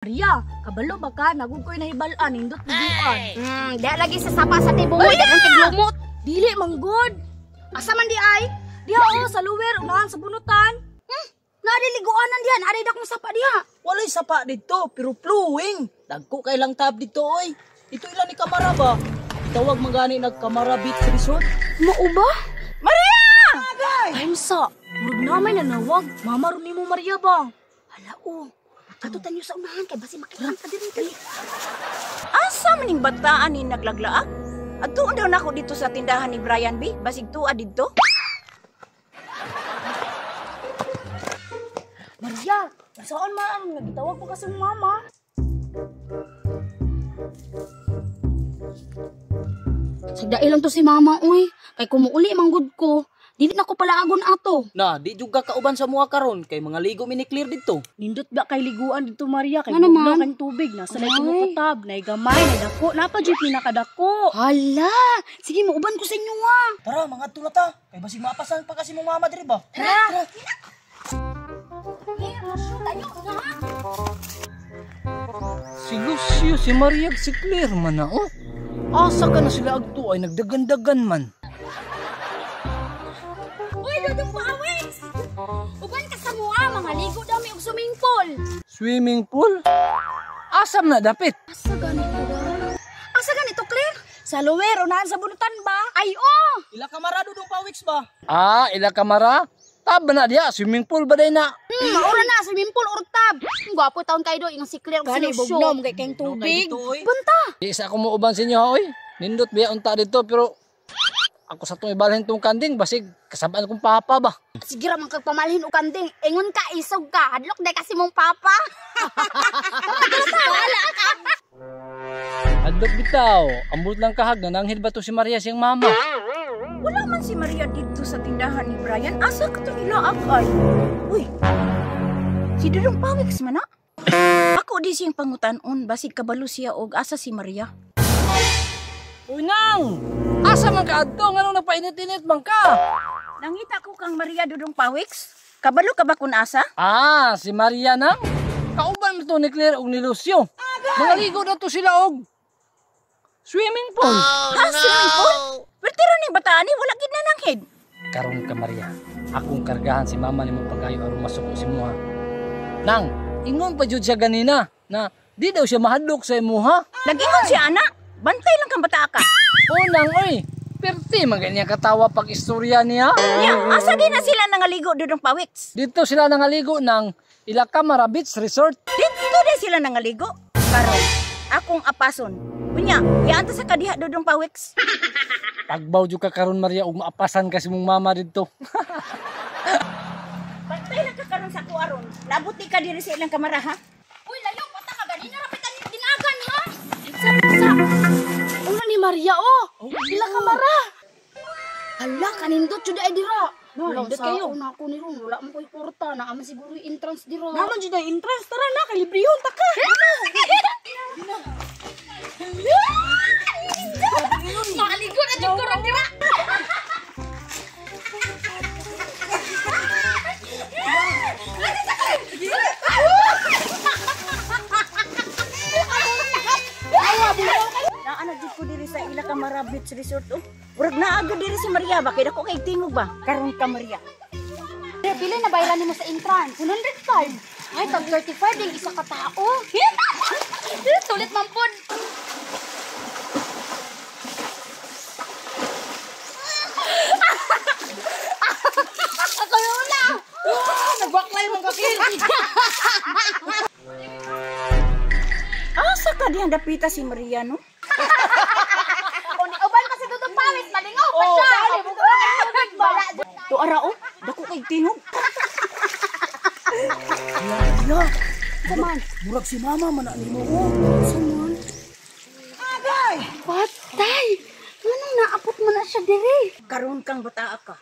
Maria, kabalo ba ka? Nagug ko'y nahibal-an, nindot liguan. Di lagi sa sapa sa tibungoy, daghang tiglumot. Dili manggod. Asa man di ay? Diha oh, sa luwer, unahan sa bunutan. Nadiliguanan diha, naday dakong sapa diha. Walay sapa dito, pero flowing. Dagko kay lang tab dito oy. Ito ilan ni Kamara ba? Tawag man gani nag Kamara Beach Resort. Mao ba? Maria! Ay, sa, murag na may nanawag. Mama ron nimo Maria ba? Hala oh. Katutan niyo sa unahan kay basi makita ka diri kay. Asa maning bataan ni naglaglaak? Adtuon daw nako dito sa tindahan ni Brian B. Basig tuwa didto. Maria, saan man ang nagitawag pa kasi mama? Sagdai lang to si mama uy. Kay kumuuli man gud ko. Dili na ko palaagon ato. Na, di jud ka kauban sa mua karon kay mga ligo mi ni Clear dito. Nindot ba kay liguan dito Maria kay Ano man? kang tubig nasa lay Ay. tulo ka tab, nay gamay, nay dako, napa jud ni nakadako. Hala, sige mauban ko sa inyo ah. Tara, mga na ta. Kay basig maapasan pa kasi mong mama diri ba? Tara. Si Lucio, si Maria, si Claire man na, oh. Asa ka na sila agto ay nagdagandagan man. Uy, Dudong Pawis! Uban ka sa mua, mga ligo daw may og swimming pool. Swimming pool? Asam na dapit. Asa ganito ba? Asa ganito, Claire? Sa luwer, unahan sa bunutan ba? Ay, oh! Ila Kamara dudong pawiks ba? Ah, ila kamara? Taba na diya, swimming pool ba day na? Maura na, swimming pool or tab. Ang gwapo taon kayo do, ingon si Claire og si Gani Lucio. bugnom kay kang tubig. Dito oy. Punta! Di isa ako muuban sa inyo, oy. Nindot biya unta dito, pero ako sa itong ibalhin tong kanding, basig kasabaan kong papa ba? Sige ra man kag pamalhin og kanding. Ingon ka, isog ka. Hadlok day kasi mong papa. Wala ka. Hadlok bitaw, ambot lang kahag, nananghil ba to si Maria siyang mama? Wala man si Maria dito sa tindahan ni Brian. Asa ka to nila ay? Uy. Si Dudong Pawiks man na. Ako di siyang pangutanon basig kabalo siya og asa si Maria. Uy nang! Asa man ka adto? Nganong nagpainit-init man ka? Nangita ko kang Maria, Dudong Pawiks. Kabalo ka ba kun asa? Ah, si Maria nang? Kauban mo to ni Claire og ni Lucio. Mga ligo na to sila og swimming pool. Ha, swimming pool? Pero ni bataan ni wala gid na nanghid. Karon ka Maria, akong kargahan si mama nimo pagayo aron masuko si muha. Nang, ingon pa jud siya ganina na di daw siya mahadlok sa imuha. Nagingon siya ana. Bantay lang kang bata ka. O nang oy, perti man ganyan katawa pag istorya niya. Nya, asa di na sila nangaligo, Dudong Pawiks? Dito sila nangaligo ng Ila Kamara Beach Resort. Dito di sila nangaligo. Karon, akong apason. Unya, yaanta sa kadiha, Dudong Pawiks. Tagbaw jud ka karon Maria ug maapasan kasi mong mama didto. Bantay lang ka karon sa kuaron. Labot di ka diri sa ilang kamara ha. Uy, layo pata ka ganina rapitan yung dinagan ha. Sa Una ni Maria oh. Ila kamara. Hala, kanindot jud ay dira. No, Wala nindot sa kayo. una ko ni ron, wala mo koy kwarta, naa man siguro yung entrance dira. Naman jud ay entrance tara na kay librehon ta ka. Makaligo na jud ko ron dira. Naa jud ko diri sa Ila Kamara Beach Resort oh. Murag naa gyud diri si Maria ba kay dako kay tingog ba? Karon ka Maria. Pila na bayaran nimo sa entrance? 105. Ay, tag 35 din isa ka tao. Sulit man pod. Ako na. Nagbaklay man ka Claire. Asa ka dihan dapita si Maria no? Uban pa si Dudong Pawis, malingaw pa siya. Wala. To ara oh, dako kay tingog. Ya, Saman. murag si mama man na nimo oh. Saman. Patay. Nganong naapot mo na siya diri? Karon kang bataa ka.